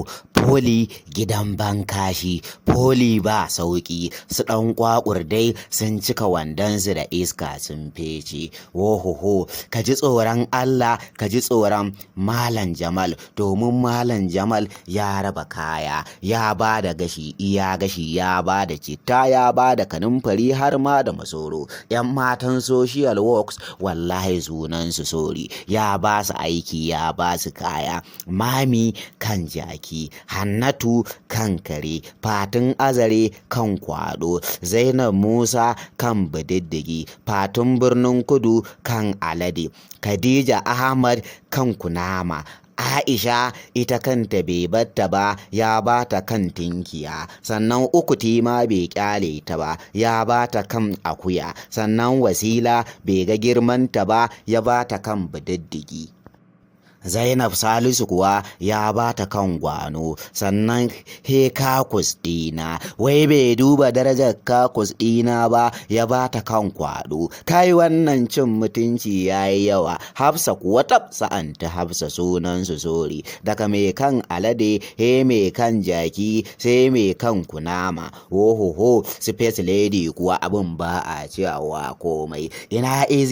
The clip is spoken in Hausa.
Wohoho, Foli gidan bankashi, Foli ba sauƙi, su ɗan kwakur dai sun cika wandonsu da iska sun fece. Wohoho, ka ji tsoron Allah, ka ji tsoron Malam Jamal, domin Malam Jamal ya raba kaya, ya ba da gashi, iya gashi, ya ba da citta, ya ba da kanumfari har ma da masoro. 'Yan matan social works wallahi sunansu sorry, ya ba su aiki, ya ba su kaya. Mami kan jaki, Hannatu kan kare, Fatin Azare kan kwado, Zainab Musa kan bididdigi, Fatin Birnin Kudu kan alade, Khadija Ahmad kan kunama, Aisha ita kanta bai batta ba, ya ba ta kan tinkiya, sannan Ukuti ma bai kyale ta ba, ya ba ta kan akuya, sannan Wasila bai ga girmanta ba, ya ba ta kan bididdigi. Zainab Salisu kuwa ya ba ta kan gwano, sannan he kakus ɗina, wai bai duba darajar kakus ɗina ba, ya ba ta kan kwaɗo. Kai, wannan cin mutunci ya yi yawa. Hafsa kuwa tab sa'anta Hafsa sunansu sorry, daga mai kan alade he mai kan jaki sai mai kan kunama. Wohoho, Space Lady kuwa abin ba a cewa komai. Ina